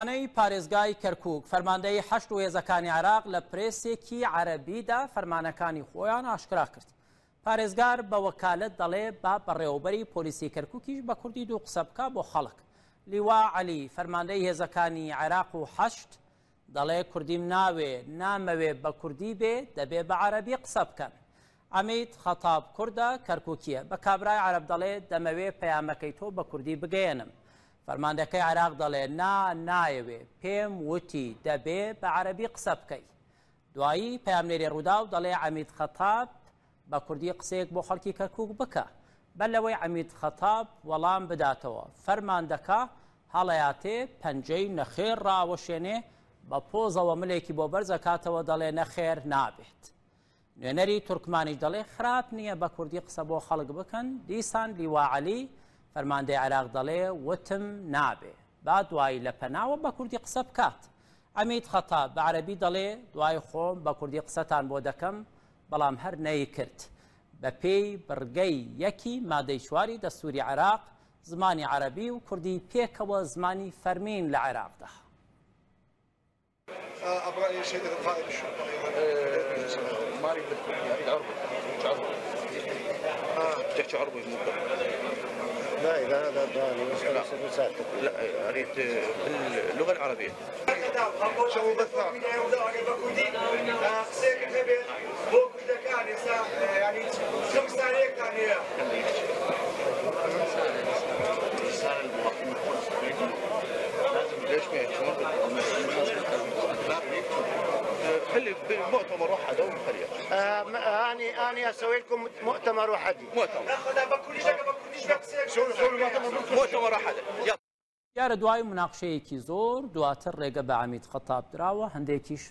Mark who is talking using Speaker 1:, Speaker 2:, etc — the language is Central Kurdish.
Speaker 1: فەرمانەی پارێزگای کەرکوک، فەرماندەیی حەشد و هێزەکانی عێراق لە پرێسێکی عەرەبیدا فەرمانەکانی خۆیان ئاشکرا کرد. پارێزگار بە وەکالەت دەڵێ با بەڕێوەبەری پۆلیسی کەرکوکیش بە کوردی دوو قسە بکا بۆ خەڵک. لیوا عەلی، فەرماندەی هێزەکانی عێراق و حەشد دەڵێ کوردیم ناوێ، نامەوێ بە کوردی بێ، دەبێ بە عەرەبی قسە بکەن. عەمید خەتاب کوردە، کەرکوکییە. بە کابرای عەرەب دەڵێ دەمەوێ پەیامەکەی تۆ بە کوردی بگەیەنم. فەرماندەکەی عێراق دەڵێ نا نایەوێ، پێم وتی دەبێ بە عەرەبی قسە بکەی. دوایی پەیامنێری ڕووداو دەڵێ عەمید خەتاب بە کوردی قسەیەک بۆ خەڵکی کەرکوک بکە. بەر لەوەی عەمید خەتاب وەڵام بداتەوە، فەرماندەکە هەڵەیاتێ پەنجەی نەخێر ڕائەوەشێنێ، بە پۆزەوە ملێکی بۆ بەرز ئەکاتەوە دەڵێ نەخێر نابێت. نوێنەری تورکمانیش دەڵێ خراپ نییە بە کوردی قسە بۆ خەڵک بکەن، دیسان لیوا عەلی، فەرماندەی عێراق دەڵێ وتم نابێ، با دوایی لە پەناوە بە کوردی قسە بکات. عەمید خەتاب بە عەرەبی دەڵێ دوای خۆم بە کوردی قسەتان بۆ دەکەم، بەڵام هەر نەیکرد. بەپێی بڕگەی یەکی مادەی چواری دەستووری عێراق، زمانی عەرەبی و کوردی پێکەوە زمانی فەرمین لە عێراقدا.
Speaker 2: اني اسوي لكم مؤتمر وحدي.
Speaker 1: دیارە دوای مناقشەیەکی زۆر دواتر ڕێگە بە عەمید خەتاب دراوە، هەندێکیش.